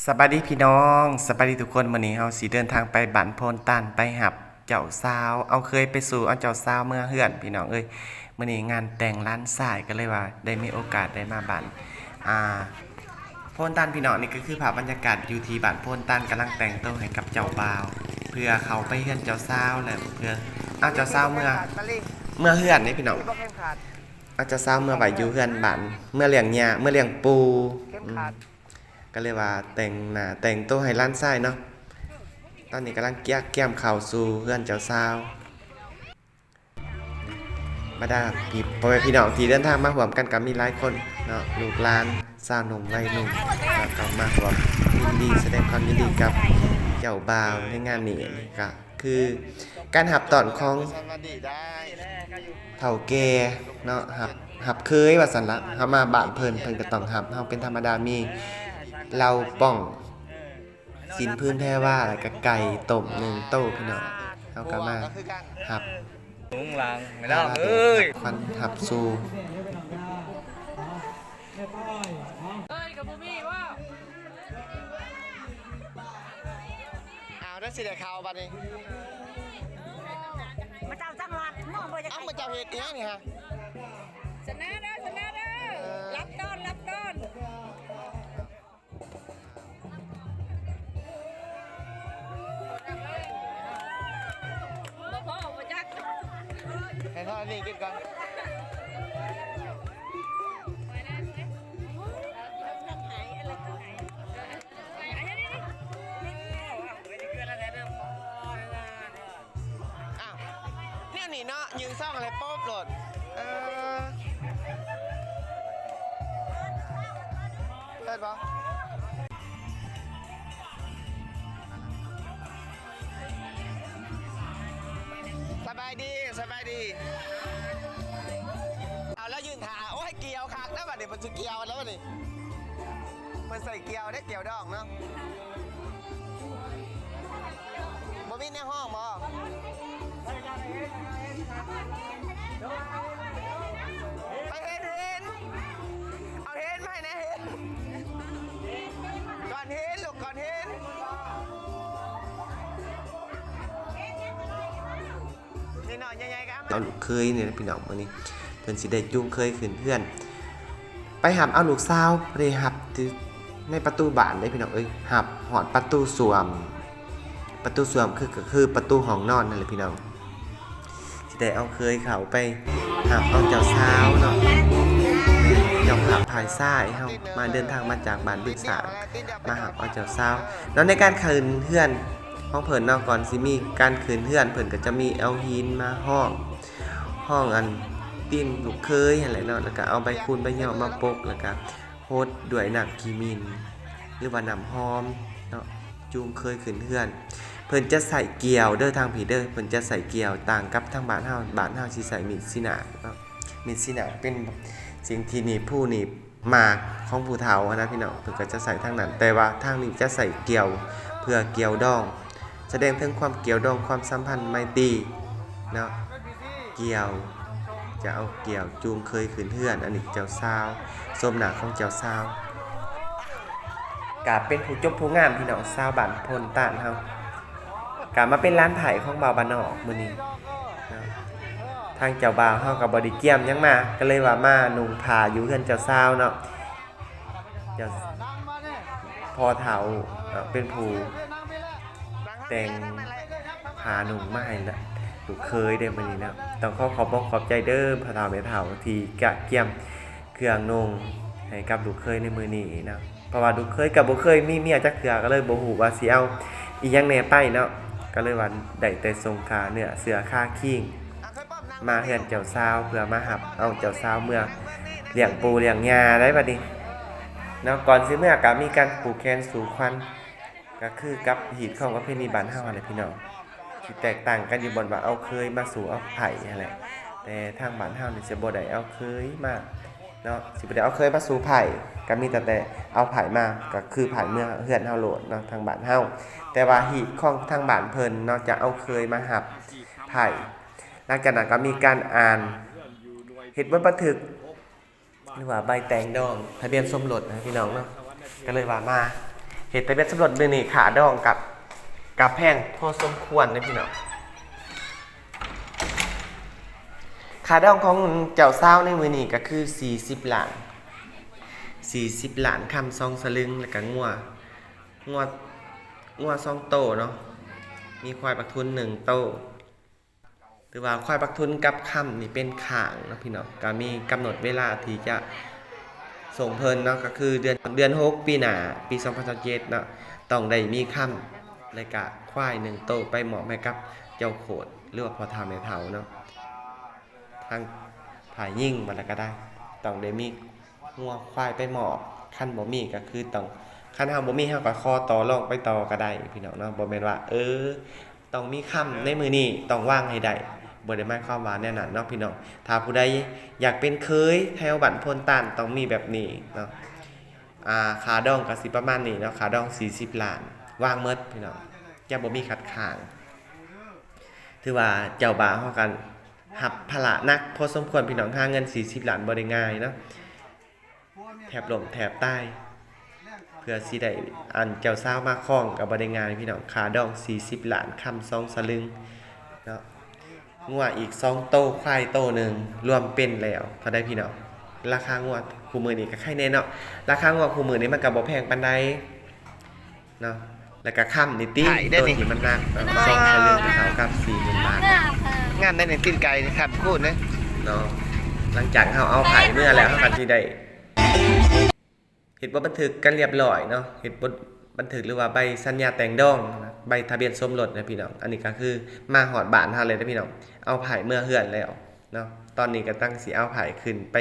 ສະບາຍດີພີ່ນ້ອງ ສະບາຍດີທຸກຄົນ. ມື້ນີ້ເຮົາຊິເດີນທາງໄປບ້ານໂພນຕານ ໄປຮັບເຈົ້າສາວ ເອົາເຂີຍໄປສູ່ ເອົາເຈົ້າສາວເມືອເຮືອນພີ່ນ້ອງເອີຍ. ມື້ນີ້ງານແຕ່ງຫຼານຊາຍ ກໍເລີຍວ່າໄດ້ມີໂອກາດໄດ້ມາບ້ານ ອ່າ ໂພນຕານພີ່ນ້ອງ. ນີ້ກໍຄືພາບບັນຍາກາດຢູ່ທີ່ບ້ານໂພນຕານ ກຳລັງແຕ່ງໂຕໃຫ້ກັບເຈົ້າບ່າວ ເພື່ອເຂົ້າໄປເຮືອນເຈົ້າສາວ ແລ້ວເພື່ອເອົາເຈົ້າສາວເມືອ ເມືອເຮືອນນີ້ພີ່ນ້ອງ. ເອົາເຈົ້າສາວເມືອໄວ້ຢູ່ເຮືອນບ້ານ ເມືອລ້ຽງຍ່າ ເມືອລ້ຽງປູ່ ເຂັມຂັດ ອືມ ກໍເລີຍວ່າແຕ່ງໜ້າແຕ່ງໂຕໃຫ້ຫຼານຊາຍເນາະ. ຕອນນີ້ກຳລັງກຽກກຽມເຂົ້າສູ່ເຮືອນເຈົ້າສາວ. ບັນດາພີ່ ພໍ່ແມ່ພີ່ນ້ອງທີ່ເດີນທາງມາຮ່ວມກັນກໍມີຫຼາຍຄົນເນາະ ລູກຫຼານ ຊາວໜຸ່ມໄວໜຸ່ມ ແລ້ວກໍມາຮ່ວມຍິນດີ ສະແດງຄວາມຍິນດີກັບເຈົ້າບ່າວໃນງານນີ້ ກໍຄືການຮັບຕ້ອນຂອງ ເຖົ້າແກ່ເນາະ ຮັບ ຮັບເຂີຍວ່າຊັ້ນລະ. ເຮົາມາບ້ານເພິ່ນ ເພິ່ນກໍຕ້ອງຮັບເຮົາເປັນທຳມະດາ. ມີເຫຼົ້າປ່ອງ ຊີ້ນປຶ້ງແພວາ ແລ້ວກໍໄກ່ຕົ້ມໜຶ່ງໂຕພີ່ນ້ອງ. ເຮົາກໍມາຮັບ ທຸງຫຼັງ ແມ່ນ້ອງເອີຍ ຮັບຂວັນຮັບສູ່. ເອີຍ ກໍບໍ່ມີວ່າ ອ້າວ ໄດ້ຊິໄດ້ເຂົ້າບັດນີ້. ມາເຈົ້າຈັງຫວັດ ມອງບໍ່ຢາກ ເອົ້າ ມາເຈົ້າເຮັດອີຫຍັງນີ້ຮະ? ຊະນະເດີ ຊະນະເດີ ເອີ ຮັບຕ້ອນ ຮັບຕ້ອນ. ບໍ່ພໍບໍ່ຈັກ ໃຫ້ທອດອັນນີ້ກິນກ່ອນ. ອ້າວ ແນວນີ້ເນາະ ຍືນຊອງໃຫ້ໂປບໂລດ. ເອີ ເຫັນບໍ່? ສະບາຍດີ ສະບາຍດີ. ເອົາ ລາວຢືນຖ້າ. ໂອ້ຍ ກ່ຽວຄັກນະບັດນີ້ ເພິ່ນຊິກ່ຽວແລ້ວບັດນີ້. ເພິ່ນໃສ່ກ່ຽວເດ້ ກ່ຽວດອງເນາະ. ບໍ່ມີແນວຮ້ອງບໍ່? ເຫັນ ເຫັນ ເອົາເຫັນມາໃຫ້ແດ່ ເຫັນ ກ່ອນເຫັນ ລູກ ກ່ອນເຫັນ. ເອົາລູກເຂີຍນີ້ແຫຼະພີ່ນ້ອງ ມື້ນີ້ເພິ່ນຊິໄດ້ຈູງເຂີຍຂຶ້ນເຮືອນ ໄປຮັບເອົາລູກສາວ ບໍ່ໄດ້ຮັບໃນປະຕູບ້ານເດ້ພີ່ນ້ອງເອີຍ ຮັບຮອດປະຕູສ້ວມ. ປະຕູສ້ວມຄື ກໍຄືປະຕູຫ້ອງນອນນັ້ນແຫຼະພີ່ນ້ອງ. ຊິໄດ້ເອົາເຂີຍເຂົ້າໄປຮັບເອົາເຈົ້າສາວເນາະ. ເຈົ້າພາບຝ່າຍຊາຍເຮົາມາ ເດີນທາງມາຈາກບ້ານບຶງສາ ມາຮັບເອົາເຈົ້າສາວເນາະ. ໃນການຂຶ້ນເຮືອນຂອງເພິ່ນເນາະ ກ່ອນຊິມີການຂຶ້ນເຮືອນ ເພິ່ນກໍຈະມີເອົາຫີນມາຮອງ ຮອງອັນຕີນລູກເຂີຍຫັ້ນແຫຼະເນາະ ແລ້ວກໍເອົາໃບຄູນໃບຫຍໍ້ມາປົກ ແລ້ວກໍຫົດດ້ວຍນ້ຳຂີ້ໝິ່ນ ຫຼືວ່ານ້ຳຫອມເນາະ ຈູງເຂີຍຂຶ້ນເຮືອນ. ເພິ່ນຈະໃສ່ກ່ຽວເດີ ທາງພີ້ເດີ ເພິ່ນຈະໃສ່ກ່ຽວ ຕ່າງກັບທາງບ້ານເຮົາ. ບ້ານເຮົາຊິໃຊ້ມີດສີໜາກເນາະ ມີດສີໜາກເປັນສິ່ງທີ່ໜີບພູໜີບ ໝາກຂອງຜູ້ເຖົ້າຫັ້ນນະພີ່ນ້ອງ ເພິ່ນກໍຈະໃຊ້ທາງນັ້ນ ແຕ່ວ່າທາງນີ້ຈະໃຊ້ກ່ຽວ ເພື່ອກ່ຽວດອງ ສະແດງເຖິງຄວາມກ່ຽວດອງ ຄວາມສຳພັນໄມຕີເນາະ. ກ່ຽວ ຈະເອົາກ່ຽວຈູງເຂີຍຂຶ້ນເຮືອນ. ອັນນີ້ເຈົ້າສາວ ໂສມໜ້າຂອງເຈົ້າສາວ ກະເປັນຜູ້ຈົບຜູ້ງາມພີ່ນ້ອງ ຊາວບ້ານໂພນຕານເຮົາ. ກະມາເປັນຫຼານໃພ້ຂອງບ່າວບ້ານນອກມື້ນີ້ເນາະ. ທາງເຈົ້າບ່າວເຮົາກໍບໍ່ໄດ້ກຽມຫຍັງມາ ກໍເລີຍວ່າມານຸ່ງຜ້າຢູ່ເຮືອນເຈົ້າສາວເນາະ. ເຈົ້າ ພໍ່ເຖົ້າເນາະ ເປັນຜູ້ແຕ່ງຜ້ານຸ່ງມາໃຫ້ນະ ລູກເຂີຍເດ້ມື້ນີ້ເນາະ. ຕ້ອງຂໍຂອບອົກຂອບໃຈເດີພໍ່ເຖົ້າແມ່ເຖົ້າທີ່ກະກຽມເຄື່ອງນຸ່ງໃຫ້ກັບລູກເຂີຍໃນມື້ນີ້ເນາະ. ເພາະວ່າລູກເຂີຍກໍບໍ່ເຄີຍມີເມຍຈັກເທື່ອ ກໍເລີຍບໍ່ຮູ້ວ່າຊິເອົາອີ່ຫຍັງແດ່ໄປເນາະ ກໍເລີຍວ່າໄດ້ແຕ່ສົ່ງຄ່າເນື້ອເສື້ອຄາຄີງມາເຮືອນເຈົ້າສາວ ເພື່ອມາຮັບເອົາເຈົ້າສາວເມືອລ້ຽງປູ່ລ້ຽງຍ່າໄດ໋ບັດນີ້ເນາະ. ກ່ອນຊິເມືອກໍມີການຜູກແຂນສູ່ຂວັນ ກໍຄືກັບຮີດຄອງປະເພນີບ້ານເຮົາຫັ້ນແຫຼະພີ່ນ້ອງ. ຊິແຕກຕ່າງກັນຢູ່ບ່ອນວ່າເອົາເຂີຍມາສູ່ເອົາໃພ້ຫັ້ນແຫຼະ ແຕ່ທາງບ້ານເຮົານີ້ຈະບໍ່ໄດ້ເອົາເຂີຍມາເນາະ ຊິບໍ່ໄດ້ເອົາເຂີຍມາສູ່ໃພ້ ກໍມີແຕ່ ແຕ່ເອົາໃພ້ມາ ກໍຄືໃພ້ເມືອເຮືອນເຮົາໂລດເນາະ ທາງບ້ານເຮົາ. ແຕ່ວ່າຮີດຄອງທາງບ້ານເພິ່ນເນາະ ຈະເອົາເຂີຍມາຮັບໃພ້. ຫຼັງຈາກນັ້ນກໍມີການອ່ານເຮັດບົດບັນທຶກ ຫຼືວ່າໃບແຕ່ງດອງ ທະບຽນສົມລົດນະພີ່ນ້ອງເນາະ. ກໍເລີຍວ່າມາ ເຮັດທະບຽນສົມລົດມື້ນີ້ ຄ່າດອງກະ ກະແພງພໍສົມຄວນເດ້ພີ່ນ້ອງ. ຄ່າດອງຂອງເຈົ້າສາວໃນມື້ນີ້ກະຄືສີ່ສິບລ້ານ ສີ່ສິບລ້ານຄຳສອງສະລຶງ ແລ້ວກະງົວ ງົວ ງົວສອງໂຕເນາະ ມີຄວາຍບັກທຸນໜຶ່ງໂຕ. ຖືວ່າຄວາຍບັກທຸນກັບຄຳນີ້ເປັນຂ້າງເນາະພີ່ນ້ອງ, ກະມີກຳນົດເວລາທີ່ຈະສົ່ງເພິ່ນເນາະ ກະຄືເດືອນ ເດືອນຫົກປີໜ້າ ປີສອງພັນຊາວເຈັດເນາະ ຕ້ອງໄດ້ມີຄຳ ແລະກະຄວາຍໜຶ່ງໂຕໄປມອບໃຫ້ກັບເຈົ້າໂຄດ ຫຼືວ່າພໍ່ເຖົ້າແມ່ເຖົ້າເນາະ. ທາງຝ່າຍຍິງມາແລ້ວກະໄດ້ ຕ້ອງໄດ້ມີງົວຄວາຍໄປມອບ, ຄັນບໍ່ມີກະຄືຕ້ອງ ຄັນເຮົາບໍ່ມີເຮົາກະຂໍຕໍ່ລອງໄປຕໍ່ກະໄດ້ພີ່ນ້ອງເນາະ. ບໍ່ແມ່ນວ່າ ເອີ ຕ້ອງມີຄຳໃນມື້ນີ້ ຕ້ອງວາງໃຫ້ໄດ້ ບໍ່ໄດ້ໝາຍຄວາມວ່າແນວນັ້ນເນາະພີ່ນ້ອງ. ຖ້າຜູ້ໃດຢາກເປັນເຂີຍແຖວບ້ານໂພນຕານ ຕ້ອງມີແບບນີ້ເນາະ. ອ່າ ຄ່າດອງກະຊິປະມານນີ້ເນາະ ຄ່າດອງສີ່ສິບລ້ານ ວາງໝົດພີ່ນ້ອງ ຈະບໍ່ມີຂັດຂ້າງ. ຖືວ່າເຈົ້າບ່າວເຮົາກະຮັບພາລະໜັກພໍສົມຄວນພີ່ນ້ອງ, ຫາເງິນສີ່ສິບລ້ານບໍ່ໄດ້ງ່າຍເນາະ. ແທບລົ້ມແທບຕາຍ ເພື່ອຊິໄດ້ອັນເຈົ້າສາວມາຄອງກະບໍ່ໄດ້ງ່າຍພີ່ນ້ອງ. ຄ່າດອງສີ່ສິບລ້ານຄຳສອງສະລຶງເນາະ, ງົວອີກສອງໂຕ ຄວາຍໂຕໜຶ່ງ ລວມເປັນແລ້ວເທົ່າໃດພີ່ນ້ອງ? ລາຄາງົວຄູ່ມື້ນີ້ກະໄຄແນ່ເນາະ, ລາຄາງົວຄູ່ມື້ນີ້ມັນກະບໍ່ແພງປານໃດເນາະ. ແລ້ວກະຄຳນີ້ຕິ ໂຕທີ່ມັນໜັກເນາະ ສອງສະລຶງກະເທົ່າກັບສີ່ໝື່ນບາດ. ງາມໄດ໋ນີ້ ຕີນໄກ່ນີ້ ຄັນຄູນເດ້ເນາະ. ຫຼັງຈາກເຮົາເອົາໄພ້ເມືອແລ້ວ ເຮົາກະຊິໄດ້ ເຮັດບົດບັນທຶກກັນລຽບລ້ອຍເນາະ, ເຮັດບົດບັນທຶກ ຫຼືວ່າໃບສັນຍາແຕ່ງດອງ ໃບທະບຽນສົມລົດນະພີ່ນ້ອງ. ອັນນີ້ກະຄືມາຮອດບ້ານເຮົາແລ້ວເດ້ພີ່ນ້ອງ, ເອົາໄພ້ເມືອເຮືອນແລ້ວເນາະ. ຕອນນີ້ກະກຳລັງຊິເອົາໄພ້ຂຶ້ນໄປ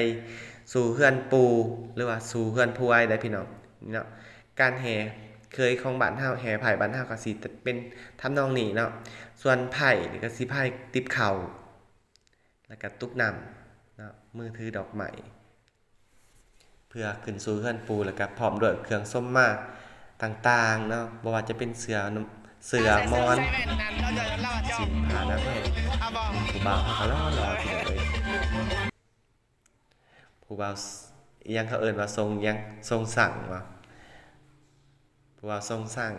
ສູ່ເຮືອນປູ່ ຫຼືວ່າສູ່ເຮືອນຜົວໄດ໋ພີ່ນ້ອງເນາະ. ການແຫ່ເຂີຍຂອງບ້ານເຮົາ ແຫ່ໄພ້ບ້ານເຮົາກະຊິເປັນທຳນອງນີ້ເນາະ. ສ່ວນໄພ້ນີ້ກະຊິໄພ້ຕິບເຂົ້າ ແລ້ວກະຕຸກນ້ຳເນາະ, ມືຖືດອກໄມ້ ເພື່ອຂຶ້ນສູ່ເຮືອນປູ່ ແລ້ວກະພ້ອມດ້ວຍເຄື່ອງສົມມາຕ່າງໆເນາະ, ບໍ່ວ່າຈະເປັນເສື່ອ ເສື່ອໝອນ ສິ້ນຜ້າໜາແພງ. ຜູ້ບ່າວເຮົາກະຫຼໍ່ໆ ພີ່ນ້ອງເອີຍ. ຜູ້ບ່າວ ອີ່ຫຍັງເຂົາເອີ້ນວ່າຊົງຫຍັງ ຊົງສັງຫວາ? ຜູ້ບ່າວຊົງສັງ.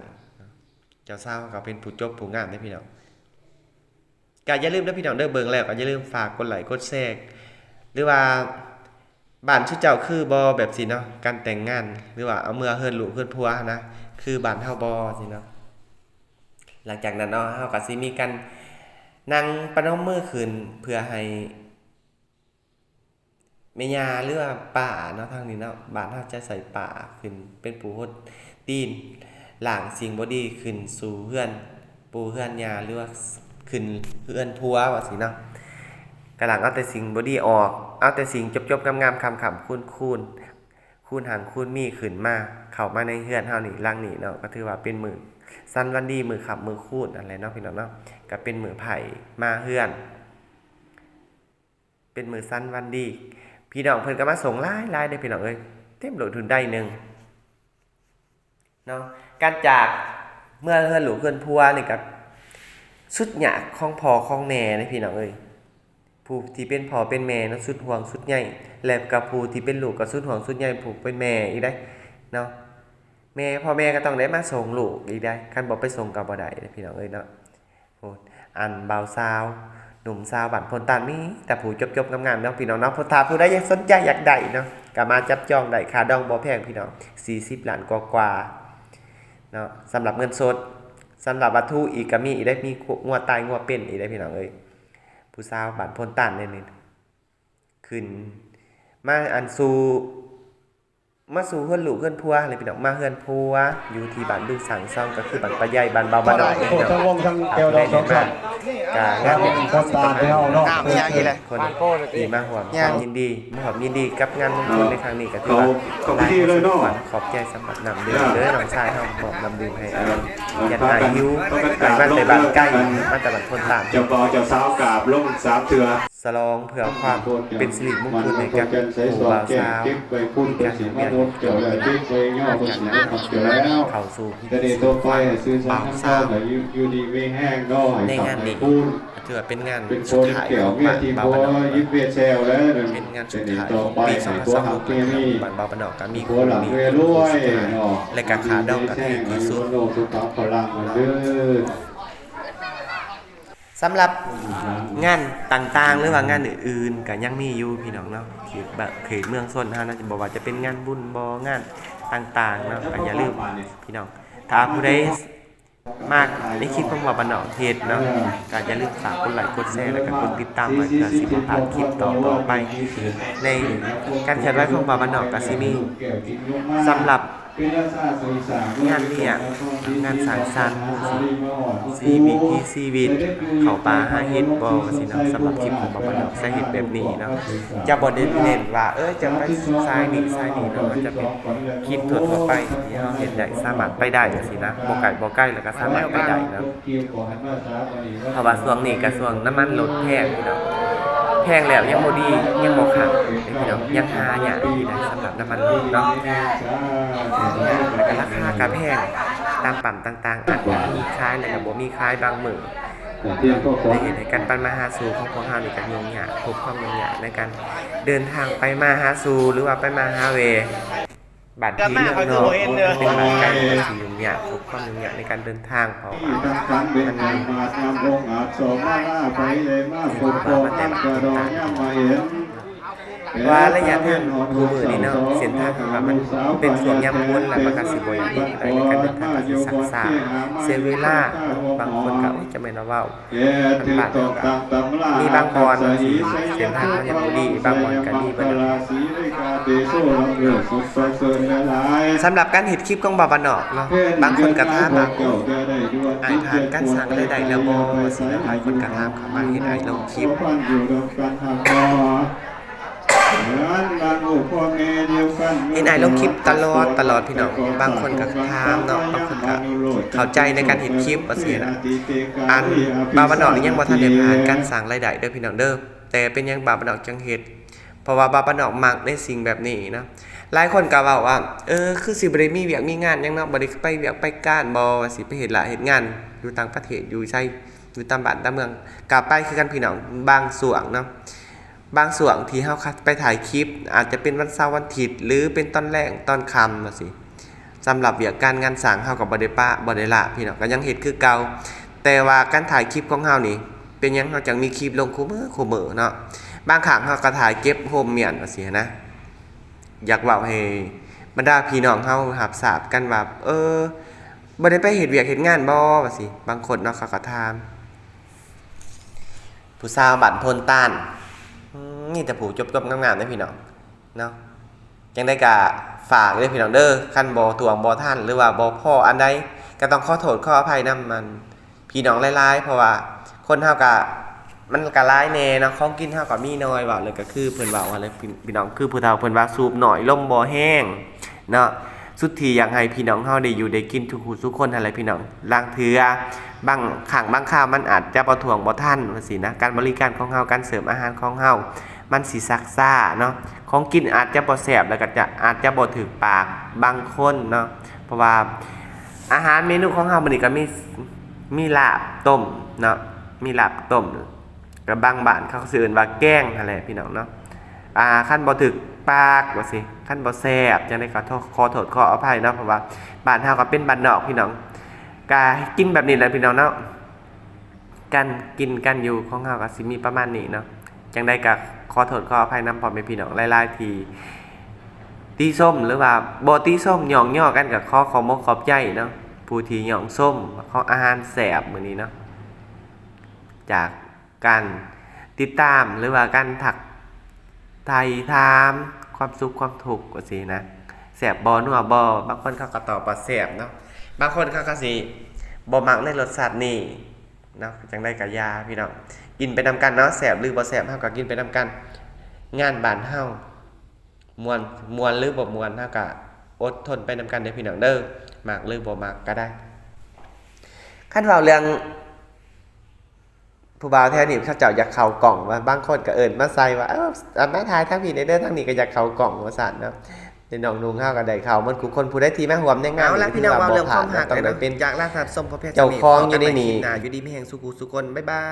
ເຈົ້າສາວເຮົາກະເປັນຜູ້ຈົບຜູ້ງາມເດ້ພີ່ນ້ອງ. ກະຢ່າລືມເດີພີ່ນ້ອງເດີ ເບິ່ງແລ້ວກະຢ່າລືມຝາກກົດໄລ້ກົດແຊ ຫຼືວ່າບ້ານຊຸມເຈົ້າຄືບໍ່ແບບຊີ້ເນາະ, ການແຕ່ງງານ ຫຼືວ່າເອົາເມືອເຮືອນລູກເຮືອນຜົວຫັ້ນນະ ຄືບ້ານເຮົາບໍ່ຊີ້ເນາະ. ຫຼັງຈາກນັ້ນເນາະ ເຮົາກະຊິມີການນັ່ງປະນົມມືຂຶ້ນ ເພື່ອໃຫ້ ແມ່ຍ່າ ຫຼືວ່າປ້າເນາະ ທາງນີ້ເນາະ ບ້ານເຮົາຈະໃສ່ປ້າຂຶ້ນເປັນຜູ້ຫົດຕີນ, ລ້າງສິ່ງບໍ່ດີຂຶ້ນສູ່ເຮືອນປູ່ເຮືອນຍ່າ ຫຼືວ່າຂຶ້ນເຮືອນຜົວວ່າຊີ້ເນາະ. ກະລ້າງເອົາແຕ່ສິ່ງບໍ່ດີອອກ, ເອົາແຕ່ສິ່ງຈົບໆ ງາມໆ ຄ້ຳໆ ຄູນໆ ຄູນຮັ່ງຄູນມີຂຶ້ນມາ ເຂົ້າມາໃນເຮືອນເຮົານີ້ ຫຼັງນີ້ເນາະ. ກະຖືວ່າເປັນມື້ສັນວັນດີ ມື້ຄ້ຳມື້ຄູນຫັ້ນແຫຼະເນາະ ພີ່ນ້ອງເນາະ, ກະເປັນມື້ໄພ້ມາເຮືອນ. ເປັນມື້ສັນວັນດີ ພີ່ນ້ອງເພິ່ນກະມາສົ່ງຫຼາຍໆເດ້ພີ່ນ້ອງເອີຍ, ເຕັມໂລດຮຸ່ນໃດໜຶ່ງເນາະ. ການຈາກເມືອເຮືອນລູກເຮືອນຜົວນີ້ກະສຸດຍາກຂອງພໍ່ຂອງແມ່ເດ້ພີ່ນ້ອງເອີຍ, ຜູ້ທີ່ເປັນພໍ່ເປັນແມ່ເນາະ ສຸດຫ່ວງສຸດໃຍ ແລະກະຜູ້ທີ່ເປັນລູກກະສຸດຫ່ວງສຸດໃຍຜູ້ເປັນແມ່ອີກໄດ໋ເນາະ. ແມ່ ພໍ່ແມ່ກະຕ້ອງໄດ້ມາສົ່ງລູກອີກໄດ໋, ຄັນບໍ່ໄປສົ່ງກະບໍ່ໄດ້ເດ້ພີ່ນ້ອງເອີຍເນາະ. ໂອ້ ອັນບ່າວສາວ ໜຸ່ມສາວບ້ານໂພນຕານ ມີແຕ່ຜູ້ຈົບໆ ງາມໆ ເນາະ ພີ່ນ້ອງເນາະ. ຖ້າຜູ້ໃດຢາກສົນໃຈຢາກໄດ້ເນາະ ກະມາຈັບຈອງໄດ້, ຄ່າດອງບໍ່ແພງພີ່ນ້ອງ ສີ່ສິບລ້ານກວ່າໆເນາະ ສຳລັບເງິນສົດ. ສຳລັບວັດຖຸອີກກະມີອີກໄດ໋, ມີງົວຕາຍງົວເປັນອີກໄດ໋ ພີ່ນ້ອງເອີຍ. ຜູ້ສາວບ້ານໂພນຕານນີ້ ຂຶ້ນມາອັນສູ່ ມາສູ່ເຮືອນລູກເຮືອນຜົວຫັ້ນແຫຼະພີ່ນ້ອງ, ມາເຮືອນຜົວຢູ່ທີ່ບ້ານບຶງສ້າງຊອງ ກະຄືບ້ານປ້າໃຫຍ່ ບ້ານເບົາບ້ານນ້ອຍເນາະ. ຖ້າຜູ້ໃດໄດ້ມາ ກະງານບຸນຂອງເຮົາເນາະ ເພື່ອເຊີນຄົນທີ່ມາຮ່ວມຄວາມຍິນດີ ມາຮ່ວມຍິນດີກັບງານມຸງຄຸນໃນຄັ້ງນີ້ ກະຖືວ່າ ຂໍຂອບໃຈສຳລັບນ້ຳດື່ມເດີ ນ້ອງຊາຍເຮົາມອບນ້ຳດື່ມໃຫ້ອັນຍາດອາຍຫິວ ມາແຕ່ບ້ານໄກ ມາແຕ່ບ້ານໂພນຕານ ເຈົ້າບ່າວເຈົ້າສາວກາບລົງສາມເທື່ອ. ສະຫຼອງເພື່ອຄວາມເປັນສິລິມຸງຄຸນໃຫ້ກັບຄູ່ບ່າວສາວ ການເຮັດວຽກເຮັດງານ ເຂົ້າສູ່ພິທີສົບພະບ່າວສາວ ໃນງານນີ້ ຖືວ່າເປັນງານສຸດທ້າຍຂອງບ້ານບ່າວບ້ານນອກ ເປັນງານສຸດທ້າຍຂອງປີສອງພັນຊາວຫົກ ບ້ານບ່າວບ້ານນອກກໍມີຄູ່ນີ້ເປັນຄູ່ສຸດທ້າຍ ແລະກໍຄ່າດອງກໍແພງທີ່ສຸດ. ສຳລັບງານຕ່າງໆ ຫຼືວ່າງານອື່ນໆ ກໍຍັງມີຢູ່ພີ່ນ້ອງເນາະ ທີ່ເຂດເມືອງຊົນເຮົານະ ບໍ່ວ່າຈະເປັນງານບຸນບໍ່ ງານຕ່າງໆເນາະ ກໍຢ່າລືມພີ່ນ້ອງ ຖ້າຜູ້ໃດມັກໃນຄລິບຂອງບ່າວບ້ານນອກເຮັດເນາະ ກໍຢ່າລືມຝາກກົດໄລກົດແຊ ແລ້ວກໍກົດຕິດຕາມໄວ້ ເພື່ອຊິບໍ່ພາດຄລິບຕໍ່ໆໄປ. ໃນການເຄື່ອນໄຫວຂອງບ່າວບ້ານນອກກໍຊິມີ ສຳລັບ ງານລ້ຽງ ງານສັງສັນ ຊີວິດ ຊີວິດ ເຂົ້າປ່າຫາເຫັດບໍ່ ວ່າຊີ້ນະ. ສຳລັບຄລິບຂອງບ່າວບ້ານນອກ ຈະເຮັດແບບນີ້ເນາະ ຈະບໍ່ໄດ້ເນັ້ນວ່າ ເອີ ຈະໄປສາຍນີ້ສາຍນີ້ເນາະ ມັນຈະເປັນຄລິບທົ່ວໆໄປ ທີ່ເຮົາເຮັດໄດ້ ສາມາດໄປໄດ້ ວ່າຊີ້ນະ ບໍ່ໄກບໍ່ໄກ ແລ້ວກໍສາມາດໄປໄດ້ເນາະ. ເພາະວ່າຊ່ວງນີ້ກໍຊ່ວງນ້ຳມັນລົດແພງເນາະ ແພງແລ້ວຍັງບໍ່ດີ ຍັງບໍ່ຄັກເດ້ພີ່ນ້ອງ ຍັງຫາຍາກຢູ່ໃດ໋ ສຳລັບນ້ຳມັນລົດເນາະ ຫາຍາກ ແລ້ວກໍລາຄາກໍແພງ ຕາມປ້ຳຕ່າງໆ ອາດຈະມີຂາຍ ແລ້ວກໍບໍ່ມີຂາຍບາງມື້ ໄດ້ເຮັດໃຫ້ການໄປມາຫາສູ່ຂອງພວກເຮົານີ້ກໍຫຍຸ້ງຍາກ ພົບຄວາມຫຍຸ້ງຍາກໃນການເດີນທາງໄປມາຫາສູ່ ຫຼືວ່າໄປມາຫາແວ່ ບ້ານພີ່ເມືອງນອກ ເປັນບ້ານໄກ ກໍຊິຫຍຸ້ງຍາກ ພົບຄວາມຫຍຸ້ງຍາກໃນການເດີນທາງ ເພາະວ່າມັນ ເພາະວ່າໄລຍະທາງຄູ່ມື້ນີ້ເນາະ ເສັ້ນທາງມັນເປັນຊ່ວງຍາມຝົນ ແລ້ວມັນກໍຊິບໍ່ຢາກດີປານໃດ ໃນການເດີນທາງກໍຊິຊັກຊ້າ ເສຍເວລາເນາະ. ບາງຄົນກໍ ໂອ້ຍ ຈະແມ່ນວ່າເວົ້າ ເອີ ມັນບາດເຮົາກໍມີບາງບ່ອນເນາະ ເສັ້ນທາງມັນຍັງບໍ່ດີ ບາງບ່ອນກໍດີເບິດ. ສຳລັບການເຮັດຄລິບຂອງບ່າວບ້ານນອກເນາະ ບາງຄົນກໍຖາມວ່າ ອ້າຍຜ່ານການສ້າງລາຍໄດ້ແລ້ວບໍ່ ວ່າຊີ້ນະ ຫຼາຍຄົນກໍຖາມເຂົ້າມາ ເຫັນອ້າຍລົງຄລິບ ເຫັນອ້າຍລົງຄລິບຕະຫຼອດ ຕະຫຼອດ ພີ່ນ້ອງ. ບາງຄົນກໍຖາມເນາະ ບາງຄົນກໍເຂົ້າໃຈໃນການເຮັດຄລິບ ວ່າຊີ້ນະ. ອັນ ບ່າວບ້ານນອກນີ້ຍັງບໍ່ທັນໄດ້ຜ່ານການສ້າງລາຍໄດ້ເດີພີ່ນ້ອງເດີ ແຕ່ເປັນຫຍັງບ່າວບ້ານນອກຈຶ່ງເຮັດ ເພາະວ່າບ່າວບ້ານນອກມັກໃນສິ່ງແບບນີ້ນະ. ຫຼາຍຄົນກໍເວົ້າວ່າ ເອີ ຄືຊິບໍ່ໄດ້ມີວຽກມີງານຫຍັງເນາະ ບໍ່ໄດ້ໄປວຽກໄປການບໍ່ ວ່າຊິໄປເຮັດລະເຮັດງານຢູ່ຕ່າງປະເທດ ຢູ່ໃສ ຢູ່ຕາມບ້ານຕາມເມືອງ ກໍໄປຄືກັນພີ່ນ້ອງ ບາງຊ່ວງເນາະ. ບາງຊ່ວງທີ່ເຮົາໄປຖ່າຍຄລິບ ອາດຈະເປັນວັນເສົາວັນອາທິດ ຫຼືເປັນຕອນແລງຕອນຄ່ຳວ່າຊີ້. ສຳລັບວຽກການງານສ້າງເຮົາກໍບໍ່ໄດ້ປະ ບໍ່ໄດ້ລະ ພີ່ນ້ອງ ກໍຍັງເຮັດຄືເກົ່າ. ແຕ່ວ່າການຖ່າຍຄລິບຂອງເຮົານີ້ ເປັນຫຍັງເຮົາຈັ່ງມີຄລິບລົງຄູ່ມື້ຄູ່ມື້ເນາະ? ບາງຄັ້ງເຮົາກໍຖ່າຍເກັບໂຮມມ້ຽນວ່າຊີ້ນະ. ຢາກເວົ້າໃຫ້ບັນດາພີ່ນ້ອງເຮົາຮັບຊາບກັນວ່າ ເອີ ບໍ່ໄດ້ໄປເຮັດວຽກເຮັດງານບໍ່ ວ່າຊີ້. ບາງຄົນເນາະ ເຂົາກໍຖາມ. ຜູ້ສາວບ້ານໂພນຕານ ອືມ ມີແຕ່ຜູ້ຈົບໆງາມໆເດ້ພີ່ນ້ອງເນາະ. ຈັ່ງໃດກໍຝາກເດີພີ່ນ້ອງເດີ ຄັນບໍ່ຖ້ວງບໍ່ທັນ ຫຼືວ່າບໍ່ພໍອັນໃດ ກໍຕ້ອງຂໍໂທດຂໍອະໄພນຳ ອັນ ພີ່ນ້ອງຫຼາຍໆ ເພາະວ່າຄົນເຮົາກໍ ມັນກໍຫຼາຍແດ່ເນາະ ຂອງກິນເຮົາກໍມີໜ້ອຍ ເວົ້າແລ້ວກໍຄືເພິ່ນເວົ້າຫັ້ນແຫຼະ ພີ່ ພີ່ນ້ອງ ຄືຜູ້ເຖົ້າເພິ່ນວ່າ ສູບໜ້ອຍລົມບໍ່ແຮງເນາະ. ສຸດທີ່ຢາກໃຫ້ພີ່ນ້ອງເຮົາໄດ້ຢູ່ໄດ້ກິນທຸກຜູ້ທຸກຄົນຫັ້ນແຫຼະພີ່ນ້ອງ. ລາງເທື່ອ ບາງຄັ້ງບາງຄາວມັນອາດຈະບໍ່ຖ້ວງບໍ່ທັນວ່າຊີ້ນະ ການບໍລິການຂອງເຮົາ ການເສີບອາຫານຂອງເຮົາ ມັນຊິຊັກຊ້າເນາະ. ຂອງກິນອາດຈະບໍ່ແຊບ ແລ້ວກໍຈະ ອາດຈະບໍ່ຖືກປາກບາງຄົນເນາະ ເພາະວ່າອາຫານເມນູຂອງເຮົາມື້ນີ້ກໍມີ ມີລາບຕົ້ມເນາະ ມີລາບຕົ້ມ ກໍບາງບ້ານເຂົາຊິເອີ້ນວ່າແກງຫັ້ນແຫຼະພີ່ນ້ອງເນາະ. ອ່າ ຄັນບໍ່ຖືກປາກວ່າຊີ້ ຄັນບໍ່ແຊບຈັ່ງໃດກໍຂໍໂທດຂໍອະໄພເນາະ ເພາະວ່າບ້ານເຮົາກໍເປັນບ້ານນອກພີ່ນ້ອງ ກໍກິນແບບນີ້ແຫຼະພີ່ນ້ອງເນາະ. ການກິນການຢູ່ຂອງເຮົາກໍຊິມີປະມານນີ້ເນາະ. ຈັ່ງໃດກໍຂໍໂທດຂໍອະໄພນຳພໍ່ແມ່ພີ່ນ້ອງຫຼາຍໆທີ່ຕິຊົມ ຫຼືວ່າບໍ່ຕິຊົມ ຍ້ອງຍໍກັນ ກໍຂໍຂອບອົກຂອບໃຈເນາະ ຜູ້ທີ່ຍ້ອງຊົມຂອງອາຫານແຊບມື້ນີ້ເນາະ ຈາກການຕິດຕາມ ຫຼືວ່າການທັກໄຖ່ຖາມຄວາມສຸກຄວາມທຸກວ່າຊີ້ນະ ແຊບບໍ່ ນົວບໍ່. ບາງຄົນເຂົາກໍຕອບວ່າແຊບເນາະ ບາງຄົນເຂົາກໍຊິບໍ່ມັກໃນລົດຊາດນີ້ ເນາະ. ຈັ່ງໃດກໍຢ່າພີ່ນ້ອງ ກິນໄປນຳກັນເນາະ ແຊບຫຼືບໍ່ແຊບ ເຮົາກໍກິນໄປນຳກັນ. ງານບ້ານເຮົາ ມ່ວນ ມ່ວນຫຼືບໍ່ມ່ວນ ເຮົາກໍອົດທົນໄປນຳກັນເດີພີ່ນ້ອງເດີ ມັກຫຼືບໍ່ມັກກໍໄດ້. ຄັນເວົ້າເລື່ອງ ຜູ້ບ່າວແຖວນີ້ເຂົາເຈົ້າຢາກເຂົ້າກ້ອງວ່າ ບາງຄົນກໍເອີ້ນມາໃສ່ວ່າ ເອີ ເອົາມາຖ່າຍທາງພີ້ແດ່ເດີ ທາງນີ້ກໍຢາກເຂົ້າກ້ອງວ່າຊັ້ນເນາະ. ແຕ່ນ້ອງນຸ່ງເຮົາກໍໄດ້ເຂົ້າໝົດທຸກຄົນ ຜູ້ໃດທີ່ມາຮ່ວມໃນງານ ເອົາລະ ນີ້ກໍຖືວ່າບໍ່ພາດ ຕ້ອງໄດ້ເປັນ ຢາກລາທ່ານຜູ້ຊົມພໍພຽງສ່ຳນີ້ ເຈົ້າຂອງຢູ່ໃນນີ້ ພໍກັນໃໝ່ຄລິບໜ້າ ຢູ່ດີມີແຮງສູ່ຜູ້ສູ່ຄົນ ບາຍບາຍ.